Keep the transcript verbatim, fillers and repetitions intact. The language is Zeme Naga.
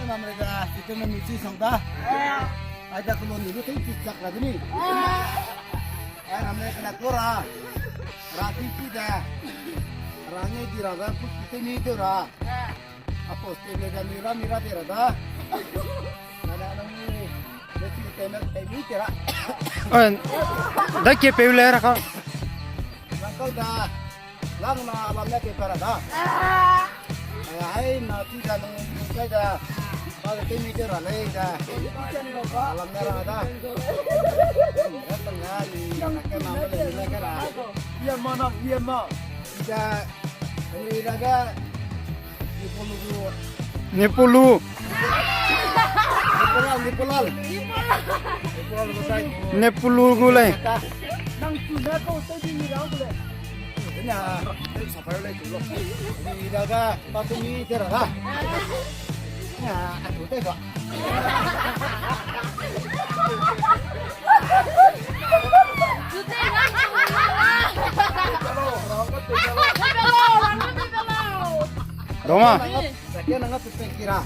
Namre da, siteme mi chi sang da. Ai da kelo ni lu tei chi chak ra de ni. Ai namre kena tua ra. Ra ti chi da. Ra ne di ra da, pu chi te mi te ra. Apostle le da mi ra mi ra de ra da. Na da na mi. De chi te me te mi te ra. Ai, da ke peu le ra ka. Na ka da. Lang na lam ne ke para da. Ai, hai na ti da nung kai da. Ba de te mi te ra lei da. Lam ne ra da. Ra tang na ni na ke na le le ke ra. Ye ma na, ye ma. Ida, ani ida ga, ni pulu gu. Ni pulu. Ni pulu, ni pulu. Ni pulu gu tai. Ni pulu gu lei. Nang tu na ko te di ni ra gu lei. Ina, te sa pa lei tu lo. Ni ida ga, pa tu ni te ra da. Ina, a tu te ga. Doma. Sake nanga tu pe kira.